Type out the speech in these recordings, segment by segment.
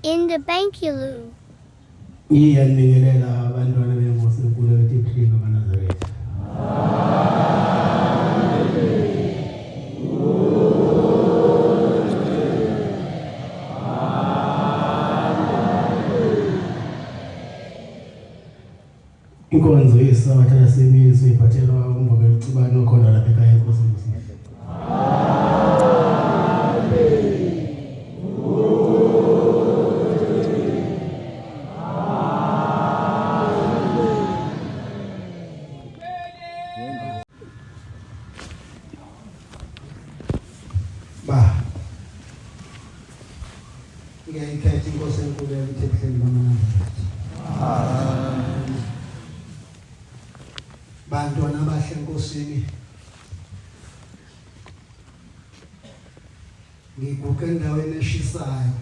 In the Bankulu. Ngiyanibingelela abantwana benkosi enkulu ethi Philip amaNazaretha. Inkonzo yesabatha lasemini siyiphathelwa uMvokeli Cibane okhona lapha ekhaya eNkosi Yosihle. Ba. Ngiyayikhetha inkosi enkulu yakithi ebuhleni bamaNazaretha. Amen. Bantwana abahle enkosini. Ngiguqe endaweni eshisayo.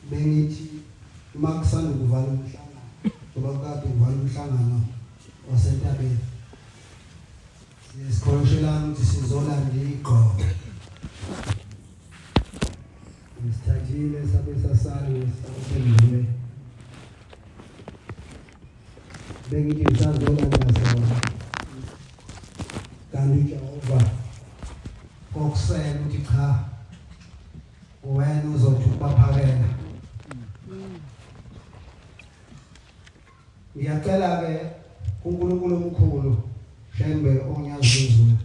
Bengithi uma kusanda ukuvala umhlangano ngoba kade kuvala umhlangano wasentabeni. Sikhoshelana ukuthi sizolanda igqoko. Ngisithathile sabe sasala ngesisendlule. Bengithi ngisazolanda sona. Kanti uJehova kokusela ukuthi cha wena uzothi ukubaphakela. Ngiyacela ke kuNkulunkulu omkhulu Shembe onyazi lwezulu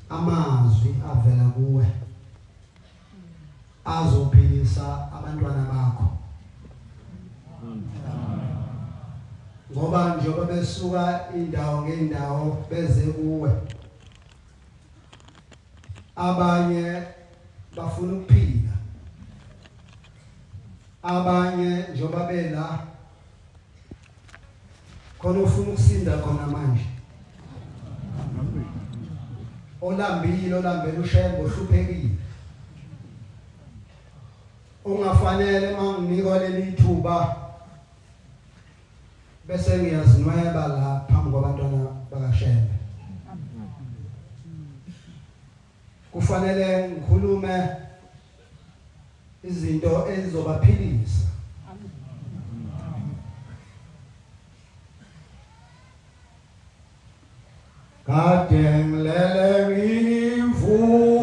amazwi avela kuwe azophilisa abantwana bakho ngoba njengoba besuka indawo ngendawo beze kuwe abanye bafuna ukuphila abanye njengoba bela khona ufuna ukusinda khona manje olambile olambela ushembe ohluphekile ungafanele manginikwa leli thuba bese ngiyazinweba la phambi kwabantwana bakaShembe kufanele ngikhulume izinto ezizobaphilisa Kade ngilele ngivuke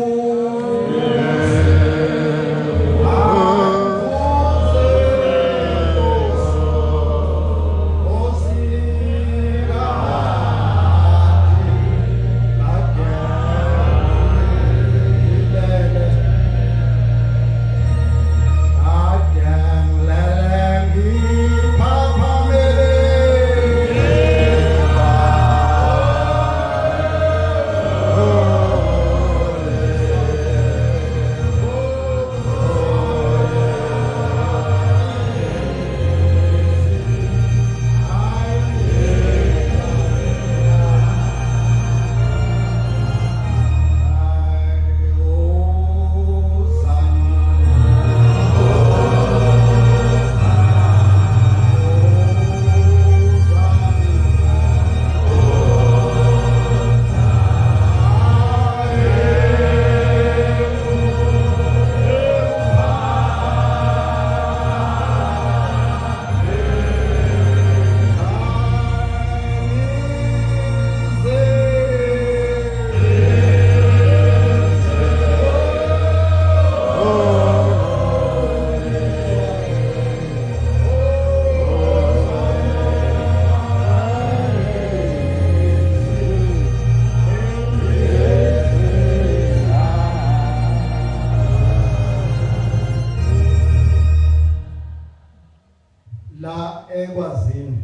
La ekwazini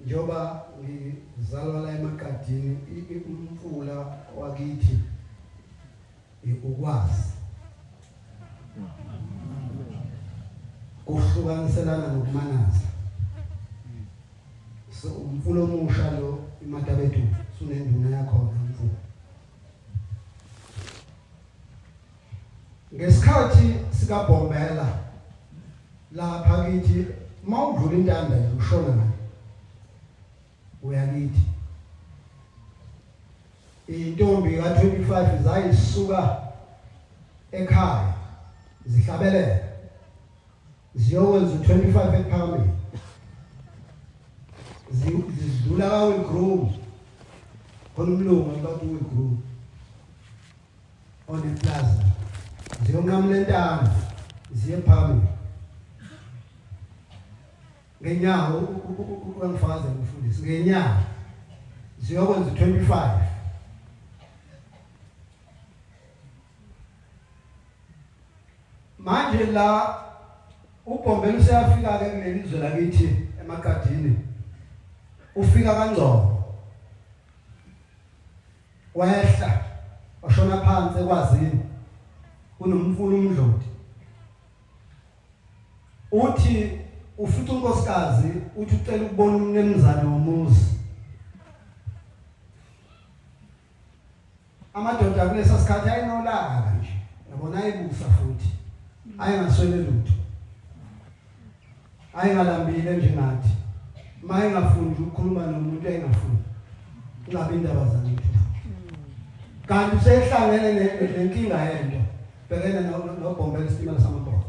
njengoba ngizalwa la emaqadini umfula wakithi ukwazi kuhlukaniselana nokumanaza so umfula omusha lo iMatabethu sunenduna yakhona umfula Ngesikhathi sikaBhombela lapha kithi mawudlula intanda nje ushona ngale uyakithi. Intombi ka-25 zayisuka ekhaya zihlabelela ziyokwenza u-25 ekuphakameni zidlula ka-Will Groom khona umlungu bathi uWill Groom oneplaza ziyonqamula entamo ziye phambili ngenyawo uyangifakazela umfundisi ngenyawo ziyokwenza u-25 manje la ubhombela useyafika ke kuleli zwe lakithi emaqadini ufika kangcono wehla washona phansi ekwazini kunomfula umdloti uthi ufica unkosikazi uthi ucela ukubona umnemzane womuzi amadoda kulesa sikhathi ayinolaka nje yabona ayibusa futhi ayengaswele lutho ayengalambile njengathi uma engafuni nje ukukhuluma nomuntu ayengafuni kungabi indaba zalutho kanti usehlangene nenkinga yento bhekene nobhombela isitimela samabhola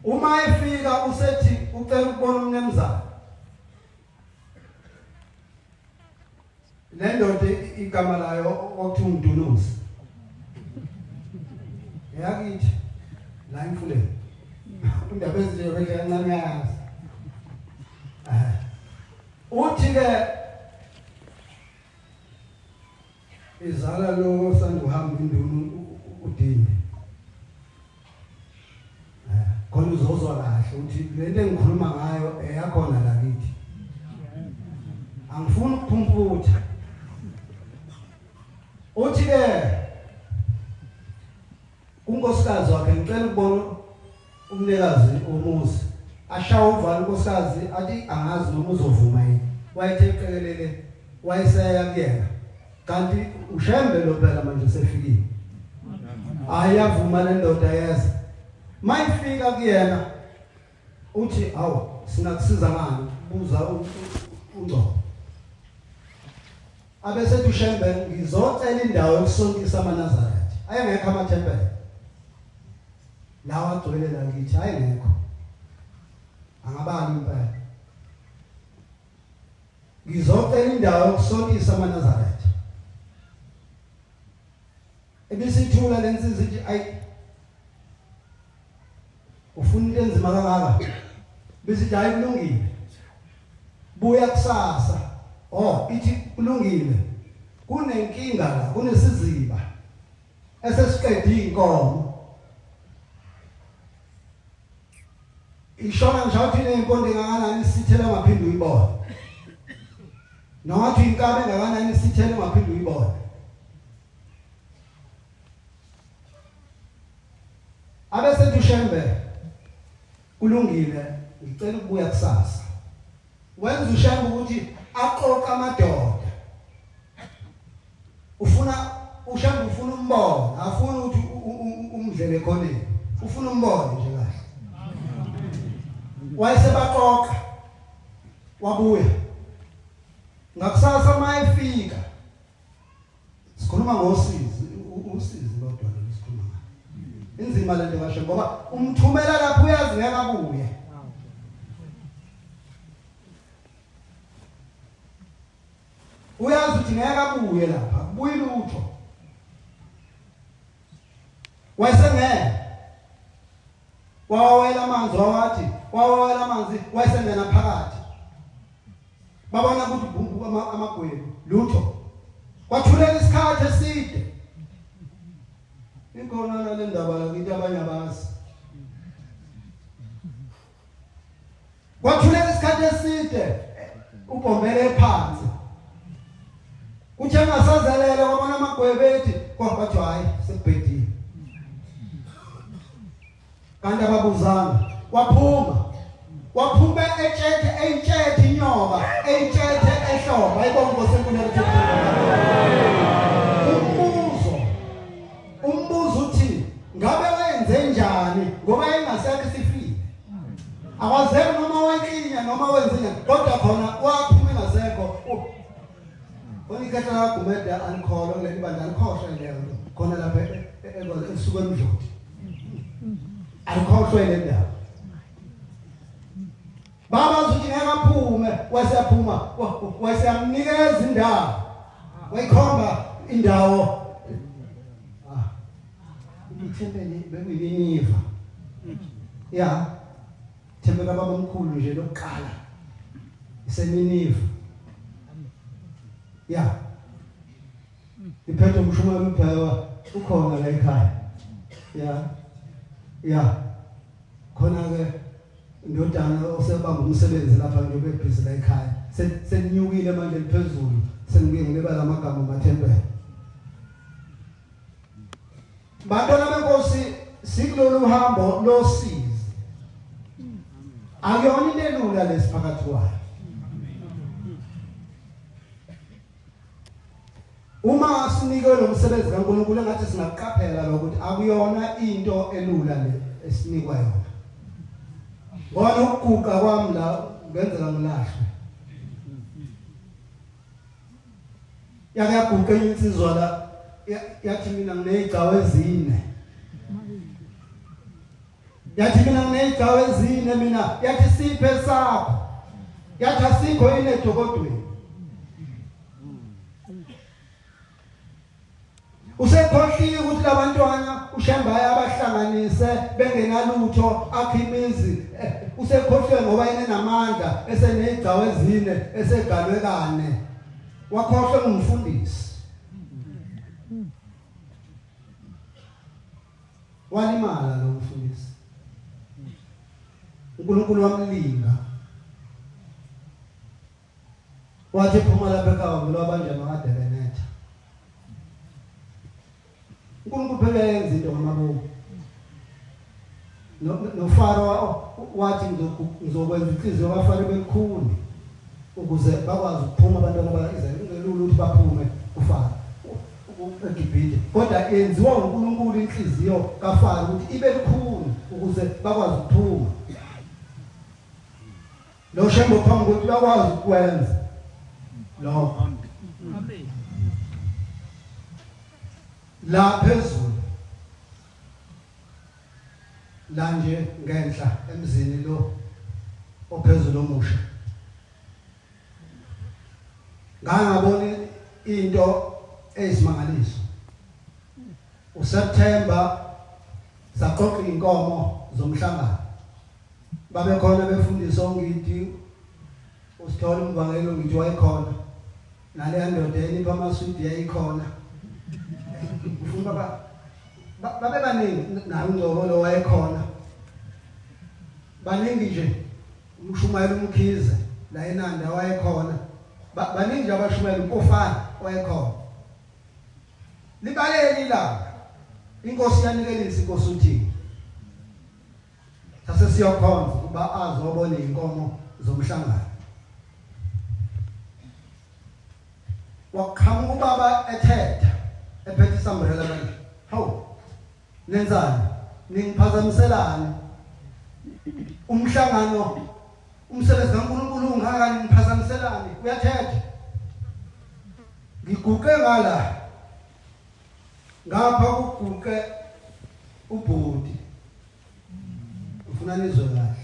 uma efika usethi ucela ukubona umnemzane Le ndoda igama layo kwakuthiwa uMdunuzi. Eyakithi la emfuleni. Indaba ezinje bedla kancane uyayazi. Eh. Uthi ke izala lo osanda uhamba induna udini. Eh, khona uzozwa kahle ukuthi lento engikhuluma ngayo eyakhona lakithi. Angifuni ukuphumputha. Uthi ke kunkosikazi wakhe ngicela ukubona umnikazi womuzi ashawa uvalo unkosikazi athi angazi noma uzovuma yini wayethe qekelele wayeseya kuyena kanti ushembe lo phela manje usefikile ayavuma le ndoda yeza mayifika kuyena uthi awu singakusiza ngani buza ungcobo abesethi ushembe ngizocela indawo yokusontisa amanazaretha ayengekho amathempeli lawa agcwele la ngithi ayengekho angabali impela ngizocela indawo yokusontisa amaNazaretha ebisithula lensizwa ithi ayi ufuna into enzima kangaka bisithi hayi kulungile buya kusasa oh ithi kulungile kunenkinga la kunesiziba esesiqede inkomo ishona ngisho uthi iney'mpondo engakanani isithele ungaphinde uyibone noma uthi inkabi engakanani isithele ungaphinde uyibone abesethi ushembe kulungile ngicela ukubuya kusasa wenza ushembe ukuthi aqoqa amadoda ufuna ushembe ufuna umbone afuna ukuthi umdlele ekhoneni ufuna umbone nje kahle wayesebaqoqa wabuya ngakusasa mayefika sikhuluma ngosizi usizi lodwa lo sikhuluma ngalo inzima lento kasho ngoba umthumela lapho uyazi ngeke abuye uyazi ukuthi ngeke abuye lapha kubuye lutho wayesengeke wawawela amanzi wawathi wawawela amanzi wayesengena phakathi babona ukuthi bhumbu amagwebu lutho kwathuleka isikhathi eside ikhona nale ndaba lakithi abanye abazi Kwathuleka isikhathi eside ubhombele phansi. Kuthe engasazelele wabona amagwebe ethi kwathi hayi sekubhedile. Kanti ababuzanga waphuma waphuma etshethe eyitshethe inyoka eyitshethe ehlobo ayibonga inkosi enkulu umbuzo umbuzo uthi ngabe wenze njani ngoba engasekho isifile akwazeki noma wayikinya noma wenze njani kodwa khona waphuma engasekho khona Ikhehla kaGumede alikholwa kuleli bandla alikhohlwa leyo nto khona lapha esuka emdloti. Alikhohlwe le ndaba. Baba ukuthi ngeke aphume waseyaphuma waseyamnikeza indawo. Wayikhomba indawo. Ah. Ithempeli bekuyininiva. Ya. Thempeli kababa omkhulu nje lokuqala. Iseniniva. Ya. Iphethe umshumayeli umbheka ukhona la ekhaya. Ya. Ya. Khona ke indodana osebamba umsebenzi lapha njengoba ebhizi la ekhaya. Seninyukile manje liphezulu. Sengibuye ngilibala amagama amathempeli. Bantwana benkosi sikulolu hambo losizi. Akuyona into elula lesiphakathi kwayo. Uma sinikwe lo msebenzi kaNkulunkulu engathi singaqaphela lokuthi akuyona into elula le esinikwa yona. Ngoba ukuguqa kwami la kungenzeka ngilahlwe. Yake yaguqa enye insizwa la yathi mina nginey'gcawu ezine. Yathi mina nginey'gcawu ezine mina yathi siphe sakho. Yathi asikho yini edokodweni. Usekhohliwe ukuthi labantwana uShembaye abahlanganise bengenalutho akhe imizi eh, usekhohliwe ngoba yena enamandla esenezigcawu ezine esegalwe kane wakhohlwe ngumfundisi walimala lo mfundisi uNkulunkulu wamlinga Wathi phuma lapha ekhaya wavele wabanjwa makade benetha. uNkulunkulu phela uyayenza into ngamabomu. NoFaro wathi ngizokwenza inhliziyo kaFaro ibe lukhuni ukuze bakwazi ukuphuma abantwana baka-Israyeli kungelula ukuthi baphume kuFaro eGibhithe kodwa yenziwa uNkulunkulu inhliziyo kaFaro ukuthi ibe lukhuni ukuze bakwazi ukuphuma. Lo Shembe phambi ukuthi uyakwazi ukwenza lokho. Amen. La phezulu la nje ngenhla emzini lo ophezulu omusha. Ngangabona into eyisimangaliso. USeptember saqoqa inkomo zomhlangano. Babekhona befundisa ongidi usithola umvangeli ongidi wayekhona naleya ndoda enipha amaswidi yayikhona ufuna baba babe baningi naye ungcobo lo wayekhona baningi nje umshumayeli umkhize la enanda wayekhona baningi nje abashumayela umpofana wayekhona libaleli ilanga inkosi yanikelisa inkosi uthini Sase siyokhonza ukuba azobona inkomo zomhlangano. Waqhamuka ubaba ethetha ephethe isambrela manje. Hawu. Nenzani? Ningiphazamiselani? Umhlangano umsebenzi kaNkulunkulu ungaka ningiphazamiselani? Uyathetha. Ngiguqe ngala. Ngapha kuguqe ubhuti. Ufuna nizwe kahle.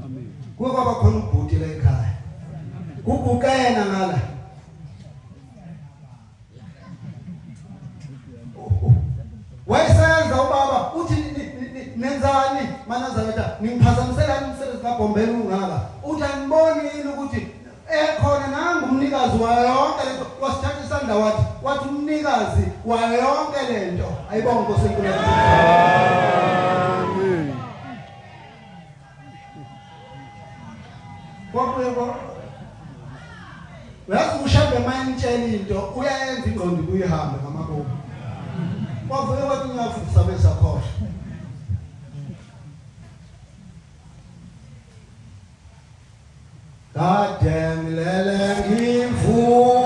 Amen. Kuke kwaba khona ubhuti la ekhaya. Kuguqe yena ngala. Wayesenza ubaba uthi nenzani manazaretha ningiphazamiselani umsebenzi kaBhombela ungaka uthi aniboni yini ukuthi ekhona nangu umnikazi wayo yonke lento wasithatha isandla wathi wathi umnikazi wayo yonke lento ayibonge inkosi enkulu. Amen. Kwabuye kwa uyazi ushembe mayinitshela into uyayenza ingqondo ibuye ihambe ngamabomu. Kwavuke kwathi ngiyafuthi sabe sakhohlwa. Kade ngilele ngivuze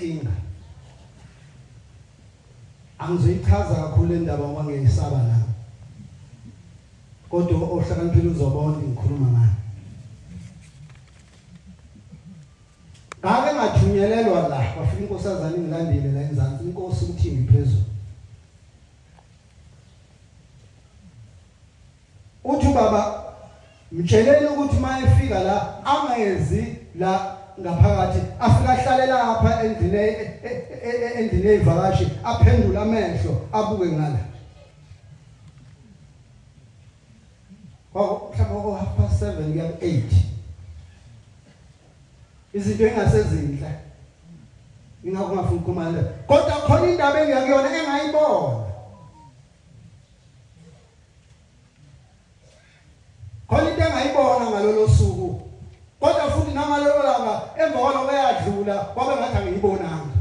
inkinga. Angizoyichaza kakhulu le ndaba ngoba ngiyayisaba nami. Kodwa ohlakaniphile uzobona ngikhuluma ngani. Ngake ngathunyelelwa la kwafika inkosazana ingilandile la enzansi inkosi uMthimbi phezulu. Uthi ubaba mtsheleni ukuthi uma efika la angezi la ngaphakathi afika ahlale lapha endlini e, e, e, endlini yezivakashi aphendule amehlo abuke ngala. Kwako mhlawumbe ko half past 7 kuya ku 8. Izinto engasezinhle. Ingakho ngafuna ukukhuluma le. Kodwa khona indaba engiyakuyona engayibona. Khona into engayibona ngalolo suku. Kodwa futhi nangalolo langa emva kwaloko eyadlula kwabe ngathi angiyibonanga.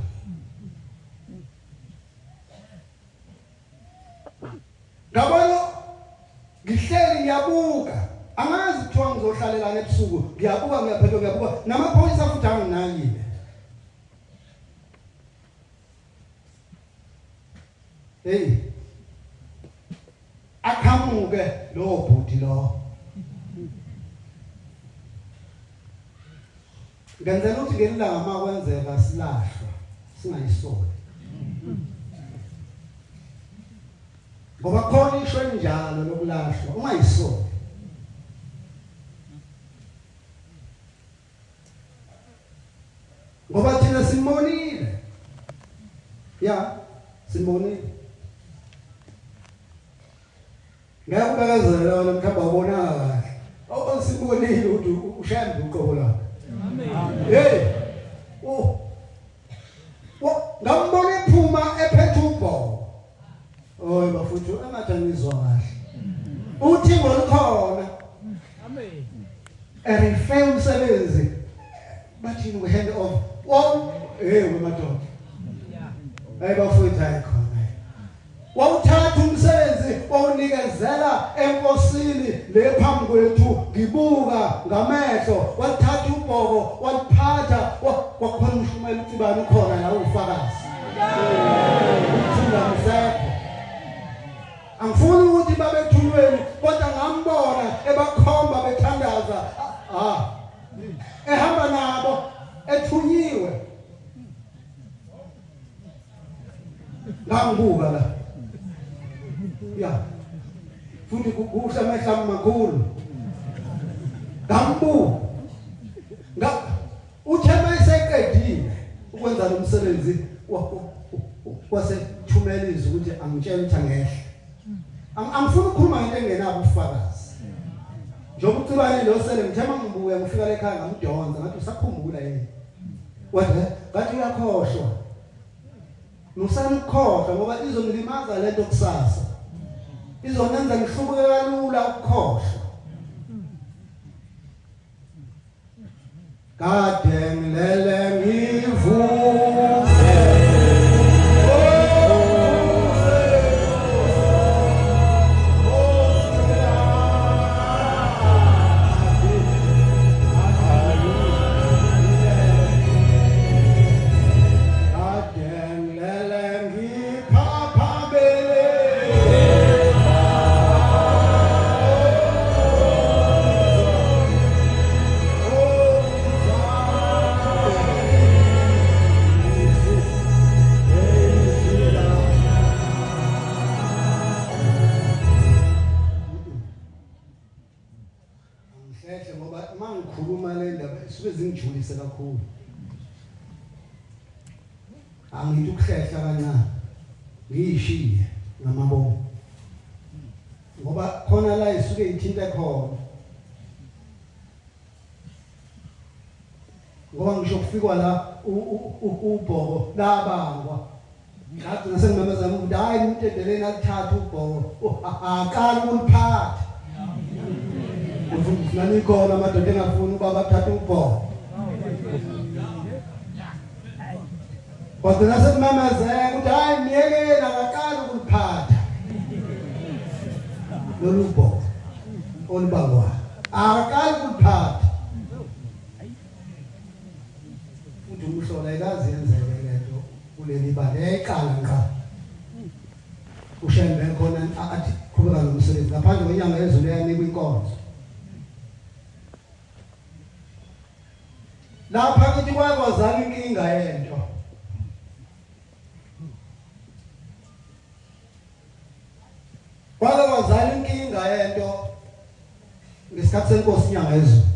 Ngabona ngihleli ngiyabuka angazi kuthiwa ngizohlalelana ebusuku ngiyabuka ngiyaphetha ngiyabuka namaphoyisa futhi anginakile hey aqhamuke lowo bhuti lo ngenzela ukuthi ngelilanga uma kwenzeka silahlwa singayisoli ngoba khona isho enjalo lokulahlwa ungayisoli ngoba thina simbonile ya simbonile ngeke ubekezele wena mhlawumbe awubonanga kahle awusibonile ukuthi ushembe uqobo lakhe amen hey oh ngambona ephuma ephethe ubhobo oy bafuthu engathi angizwa kahle uthi ngolukhona amen erife umsebenzi bathini ku hand off wo hey wemadoda hayi bafowethu hayi khona Wawuthatha umsebenzi wawunikezela enkosini le phambi kwethu ngibuka ngamehlo walithatha ubhoko waliphatha kwakhona umshumela ucibane ukhona la ufakazi uthula msekho angifuni ukuthi babethulweni kodwa ngambona ebakhomba bethandaza ah ehamba nabo ethunyiwe Ngangibuka la. Ya. Futhi kuhle amehlo ami makhulu. Ngambuka. Nga uthe mayeseqedile ukwenza lo msebenzi wasethumela izwi ukuthi angitshele ukuthi angehle. Angifuni ukukhuluma ngento engenabo ubufakazi. Njengoba ucibane lo sele ngithe mangibuya ngifika ekhaya ngamdonsa ngathi usakhumbula yini? Wathi ngathi uyakhohlwa. Musani ukukhohlwa ngoba izonilimaza lento kusasa. Izonenza nihlubuke kalula ukukhohlwa. Kade ngilele ngivuke. Angihlehle ngoba uma ngikhuluma le ndaba isuke zingijulise kakhulu. Angithi ukuhlehla kancane ngiyishiye ngamabomu ngoba khona la isuke ithinte khona ngoba ngisho kufikwa la ubhoko labangwa ngagcina sengimemeza ukuthi hayi nimdedeleni alithathe ubhoko aqala ukuliphatha ufuna nikhona amadoda engafuni ubaba athathe ubhoko Kwagcina sekumemezeka ukuthi hayi myekeni akaqali ukuliphatha lolu bhoko olubangwayo akaqali ukuliphatha futhi umhlola ayikazi yenzeke lento. ibandla yayiqala ngqa uShembe khona athi qhubeka nomsebenzi ngaphandle kwenyanga yezulu eyanikwa inkonzo lapha kithi kwakwazana inkinga yento Kwake kwazala inkinga yento ngesikhathi senkosi inyanga yezulu.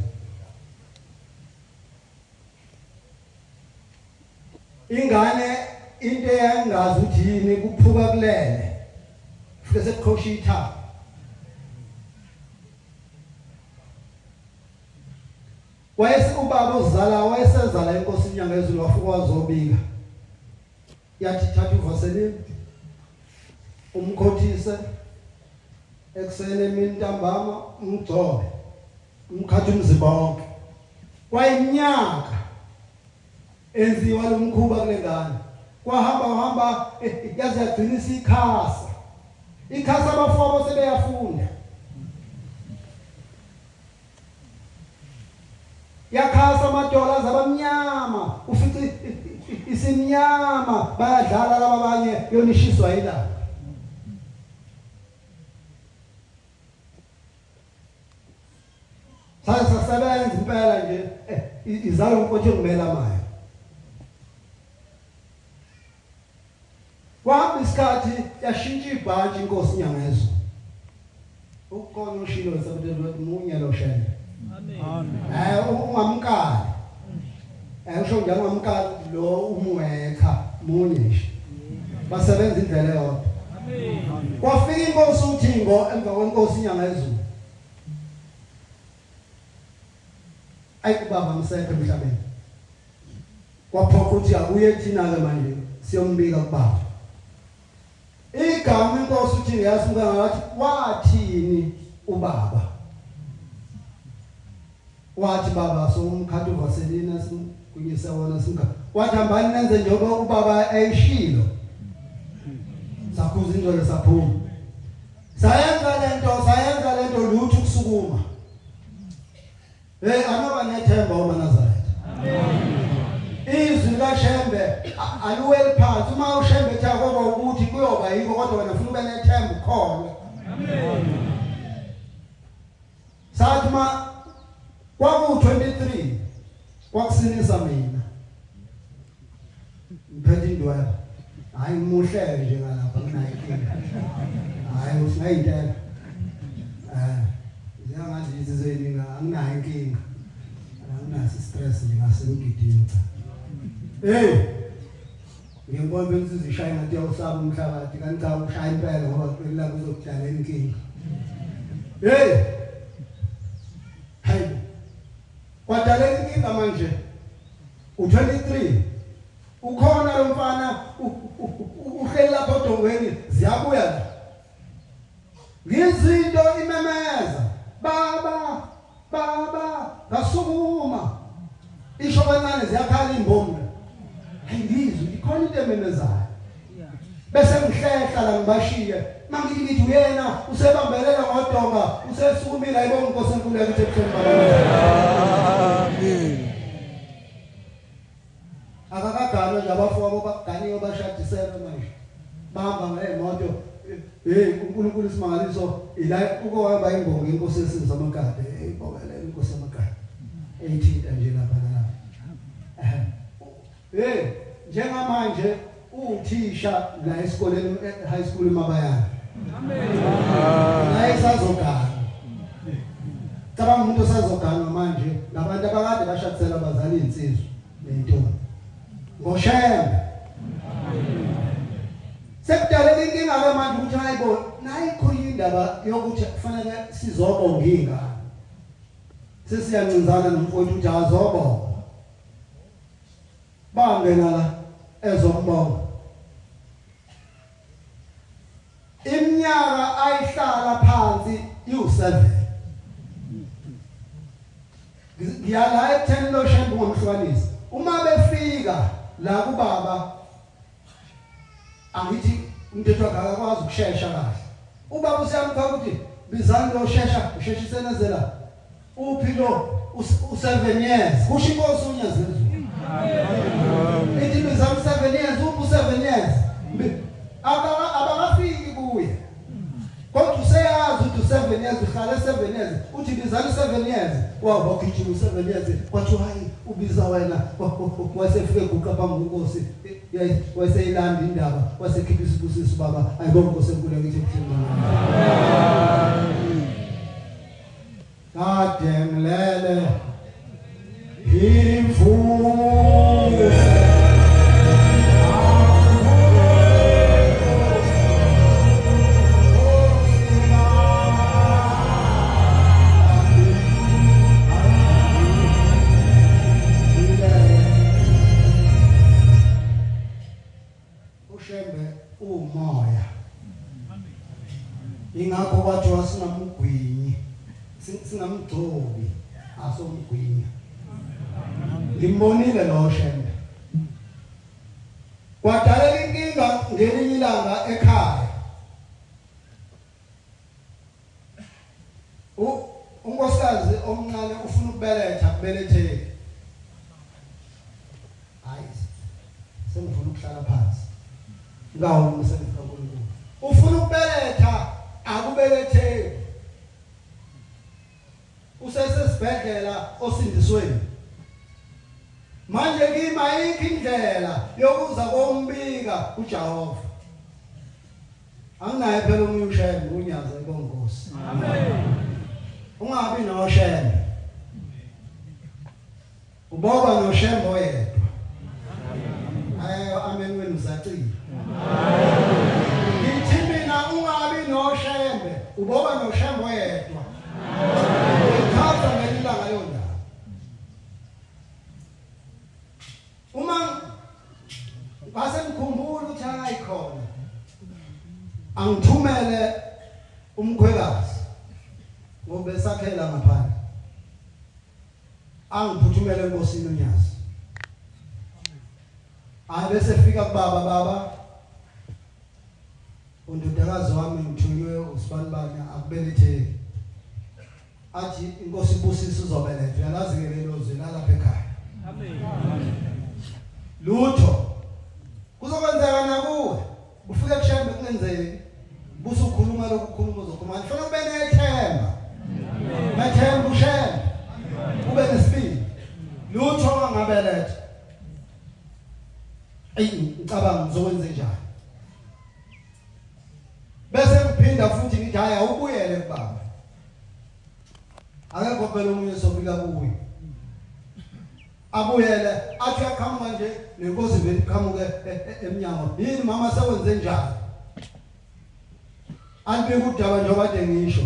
Ingane into eyangazi ukuthi yini kuphuka kulele. Fike sekuqhosha ithapo. Wayese ubaba ozala wayesezala inkosi inyanga yezulu wafika wazobika. Yathi thatha uvaseline umkhothise ekuseni emini ntambama umgcobe umkhathe umzimba wonke kwayiminyaka enziwa lo mkhuba kule ngane kwahamba hamba eh, yaze yagcina isikhasa ikhasa abafowabo sebeyafunda Yakhasa amadola zabamnyama ufice isimnyama bayadlala laba abanye yonishiswa ilanga. Saze sasebenza impela nje eh, izalo umfowethu engimela mayo. Kwahamba isikhathi yashintsha ibhantshi inkosi iNyangezwe. Ukhona ushilo esabateni wathi munye lo shembe. Amen. Eh ungamkali. Eh usho njalo ungamkali lo umwetha munye nje. Basebenza indlela eyodwa. Amen. Kwafika inkosi uThingo emva kwenkosi iNyangezulu. Ayi ubaba msekho emhlabeni. Kwaphoqa ukuthi akuye thina-ke manje siyombika kubaba. Igama inkosi uthi ngiyasibuka ngathi wathini ubaba? Wathi baba somkhathi uvaselina simkunyise wona simkha. Wathi hambani nenze njengoba ubaba eyishilo. Sakhuza ingcwele saphuma. Sayenza lento, sayenza lento lutho ukusukuma. Hey anoba nethemba uma Nazareth. Amen. Izwi likaShembe aluweli phansi uma uShembe ethi akoba ukuthi kuyoba yiko kodwa wena ufuna ube nethemba ukholwe. Amen. Sathi ma kwaku 23 kwakusinisa mina. Ngiphethe indweba. Hayi muhle nje ngalapha nginayo inkinga. Hayi usingayintela. Eh njengamanje insizwe eningi anginayo inkinga. Anginaso stress nje ngasemgidini cha. Hey ngiyabona insizwa ishaya ngathi uyawusaba umhlabathi kanti cha ushaya impela ngoba kuphela kuzokudala inkinga. Hey Hayi kwadaleka inkinga manje U23 ukhona lo mfana uhleli lapha odongweni ziyabuya la ngizinto imemeza baba baba ngasukuma isho kancane ziyakhala imbombe ayingizwe ikhona into ememezayo bese ngihlehla la ngibashiye mangithi ngithi uyena usebambelela ngodonga usesukumile ayibonga inkosi enkulu yakithi ebuhleni baba Amen. Akakaganwa nje abafowabo baganiwe bashadiselwe manje. Bahamba ngemoto. Hey uNkulunkulu isimangaliso ila ukuhamba imbongi inkosi yesizwe samakade eyibongele inkosi yamakade. Eyithinta nje lapha nalapha. Hey njengamanje uwuthisha la esikoleni eh, high school eMabayana. Amen. La esazogana. Cabanga umuntu osazoganwa manje labantu abakade bashadisela abazali insizwa nentombi. Ngoshembe. Sekudaleka inkinga ke manje ukuthi hayibo nayi ikhulile indaba yokuthi kufanele sizobonga ingane. Sesiyancinzana nomfowethu ukuthi azobonga. Bangena la ezombonga. Iminyaka ayihlala phansi iwu-7. Ngiyala ekutheni lo Shembe ungamhlukanisi. Uma befika la kubaba angithi umthetho wakhe akakwazi ukushesha kahle. Ubaba usiyamkha ukuthi bizani lo shesha usheshise nezela. Uphi lo u7 years kusho inkosi uNyazi lwezulu. Ithi bizani u7 years uphi u7 years. years abakafiki kuye kodwa useyazi ukuthi u-7 years uhlale 7 years uthi bizani 7 years wagijima u-7 years kwathiwa hayi ubiza wena wasefike guqa phambi kwenkosi wayeseyilanda indaba wasekhipha isibusiso baba ayibonge inkosi enkulu yakithi ebuhlungu kade ngilele imfuyo uShembe umoya ingakho kwathiwa singamgwinyi singamgcobi asomgwinya ngimbonile lo Shembe kwadaleka inkinga ngelinye ilanga ekhaya unkosikazi omncane ufuna ukubeletha kubeletheki hayi sengifuna ukuhlala phansi ngawo umsebenzi kaNkulunkulu ufuna ukubeletha akubeletheki usesesibhedlela osindisweni manje kimi ayikho indlela yokuza kombika kuJehova Anginaye phela omunye uShembe unyaza ibongosi. Amen. Ungabi noShembe. Uboba noShembe oyedwa. Ayo amen wena uzacile. Ngithi mina ungabi noShembe, uboba noShembe oyedwa. Ngichaza ngelinye ilanga leyo ndaba. Uma ngase ngikhumbula ukuthi hayi khona angithumele umkhwekazi ngoba esakhela ngaphandle angiphuthumele enkosini uNyazi hayi bese fika kubaba baba undodakazi wami ngithunywe usibanibani akubeletheki athi inkosi ibusise uzobeletha uyalazi ke lelo zwi lalapha ekhaya amen lutho kuzokwenzeka nakuwe ufike kushembe kungenzeki busukhuluma lokhu khuluma uzokhuluma ngifuna ube nethemba nethemba ushembe ube nesibindi lutho angabeletha eyi ngicabanga ngizokwenza njani bese ngiphinda futhi ngithi hayi awubuyele kubaba akekho phela omunye sobika kuye abuyele athi uyaqhamuka nje nenkosi vele iqhamuke e, e, emnyango yini mama sewenze njani alibika udaba njengoba kade ngisho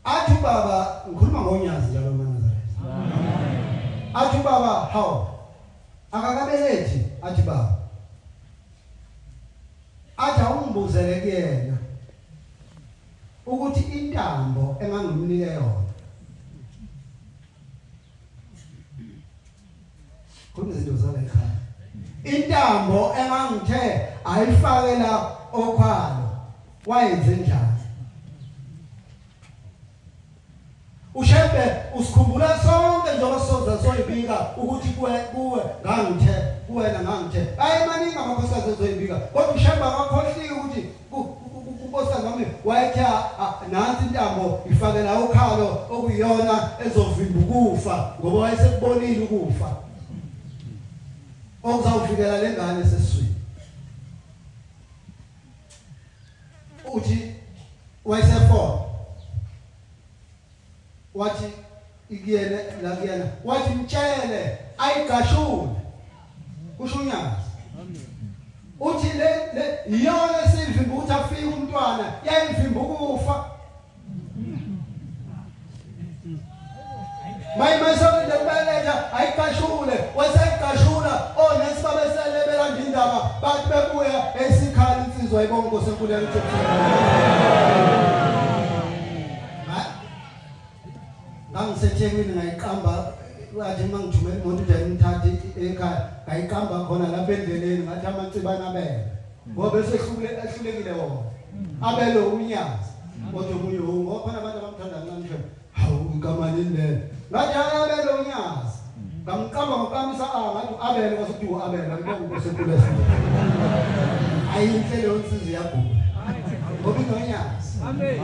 athi ubaba ngikhuluma ngonyazi njalo manazaretha athi ubaba hawu akakabelethi athi baba athi awungibuzele kuyena ukuthi intambo engangimnike yona khona izinto zala ekhaya intambo engangithe ayifakela okhwalo wayenze njani uShembe usikhumbula sonke njengoba soza soyibika ukuthi kuwe kuwe ngangithe kuwena ngangithe ayi maningi amakhosikazi ezoyibika kodwa uShembe akakhohliwe ukuthi unkosikazi wami wayethe nansi intambo ifakela ukhalo okuyiyona ezovimba ukufa ngoba wayesekubonile ukufa okuzawufikela lengane esesiswini uthi wayesefona wathi ikuyena la kuyena wathi mtshele ayigashule kusho unyazi uthi le le iyona esivimba ukuthi afike umntwana yayivimba ukufa Mayi mayisolinde kubeletha ayigashule wesayigashula onesi babesele belanda indaba bathi bebuya esikhala insizwa ibonga inkosi enkulu yakithi ngangiseThekwini ngayiqamba wathi uma ngithumela imoto ukuthi ayimthathe ekhaya ngayiqamba khona lapha endleleni ngathi amacibana abele ngoba esehlule ehlulekile wona abele unyazi kodwa omunye ngoba khona abantu abamthanda kancane nje hawu igama lini lelo ngathi abele unyazi Ngamqamba ngokamisa a ngathi u-Abele kwase kuthiwa u-Abele ngibonga uNkosi enkulu esindile. Ayinhle leyo nsizwa iyagula. Ngoba inonyazi. Amen.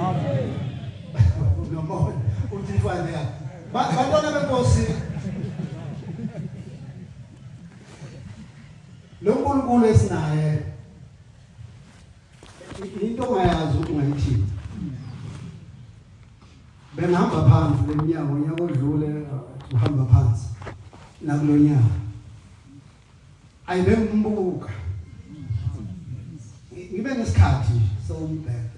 Nomona uthi mfana ya. Bantwana benkosi lo nkulunkulu esinaye into ongayazi ukuthi ungayithini bengihamba phansi leminyaka unyaka odlule uhamba phansi nakulonyaka ayibengimbuka ngibe nesikhathi sokumbheka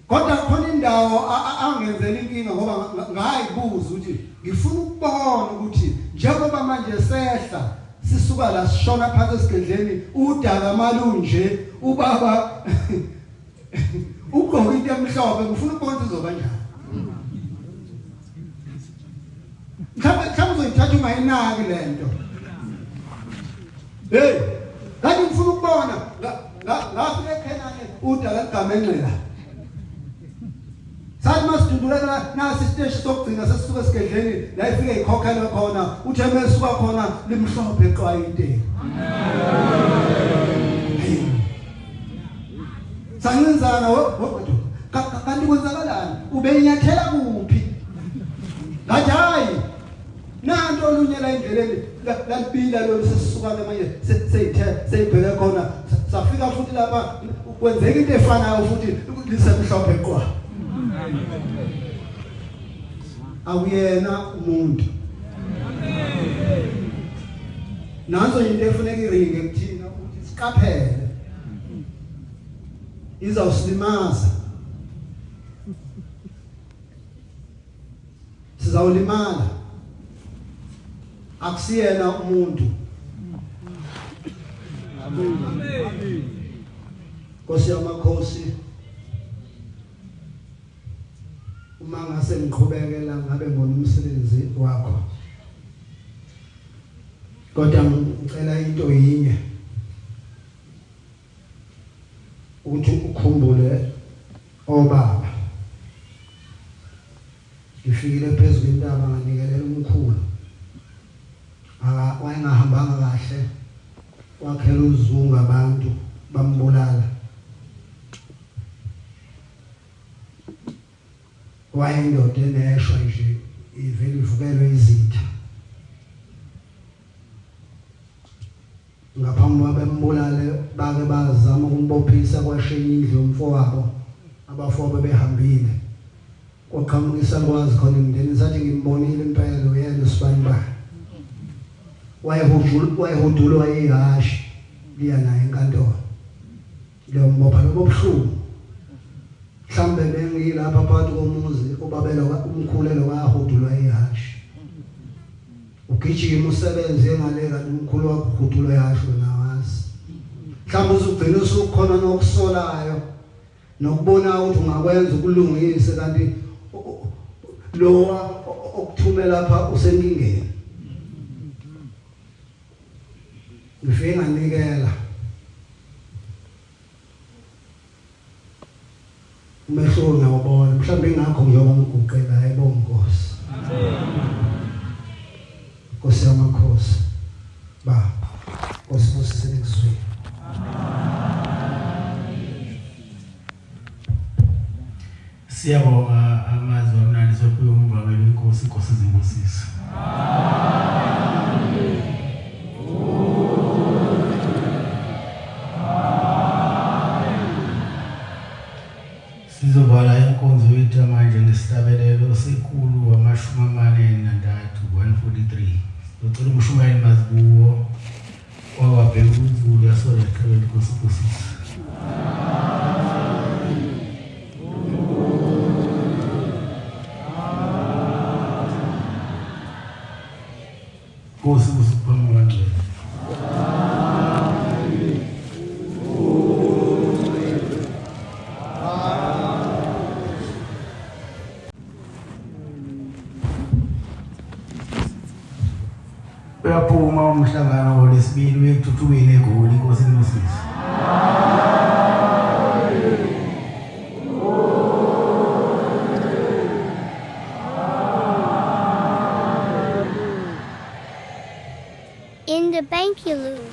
kodwa khona indawo angenzela inkinga ngoba ngayibuza ukuthi ngifuna ukubona ukuthi njengoba manje sehla sisuka la sishona phansi esigedleni udaka malunje ubaba ugqoke into emhlophe ngifuna ukubona ukuthi izoba njani mhlawumbe mhlawumbe uzoyithatha ungayinaki le nto hey kanti ngifuna ukubona ngafika ekhenane udaka ligamenxela sathi masiduduleka nasi isiteshi sokugcina sesisuka esigedleni la ifike ikhokhelwe khona uthe mesuka khona limhlophe qwayinte Sancinzana kanti kwenzakalani ubenyathela kuphi ngathi hayi nanto olunye la endleleni lalibila lolu sesisuka ke manje seyithe seyibheke khona safika futhi lapha kwenzeka into efanayo futhi lisemhlophe qwa akuyena umuntu nanso into efuneka iringe kuthina ukuthi siqaphele izawusilimaza sizawulimala akusiyena umuntu amen Nkosi yamakhosi uma ngase ngiqhubekela ngabe ngona umsebenzi wakho kodwa ngicela into yinye ukuthi ukhumbule obaba ngifikile phezu kwentaba nganikelela umkhulu aka wayengahambanga kahle wakhela uzungu abantu bambulala wayindoda eneshwa nje ivele ivukelwe izitha Ngaphambi kokuba bembulale bake bazama ukumbophisa kwashiya indlu yomfowabo abafowabo behambile. Kwaqhamuka isalukwazi khona emndenini sathi ngimbonile impela uyena usibanibani. Wayehudulwa ihhashi liya naye enkantolo. Liyombopha lobo buhlungu. Mhlawumbe bengilapha phakathi komuzi ubabelo umkhulelo kahudulwa ihhashi. Ugijima usebenze ngale kanti umkhulu wakho uhudulwa ihhashi wena wazi. Mhlawumbe uzugcina usukhona nokusolayo nokubona ukuthi ungakwenza ukulungise kanti lowa okuthumela lapha usenkingeni. Ngifike nganikela. Umehluko ngiyawubona mhlawumbe ingakho ngiyoba ngiguqela ayibonga Nkosi. Nkosi yamakhosi. Ba. Nkosi busise nikuzwile. Siyabonga amazwi amnandi sophiwe umvangeli wenkosi inkosi zibusiso. Sizovala inkonzo yethu manje ngesihlabelelo sekhulu 43 143. Sizocela umshumayeli Mazibuko wawabheka uZulu yasoleqhele inkosi busise. Nkosi usiphambi kangcwele. Uyaphuma umhlangano ngolwesibili uye ekuthuthukeni eGoli inkosi inibusise. the bank you lose.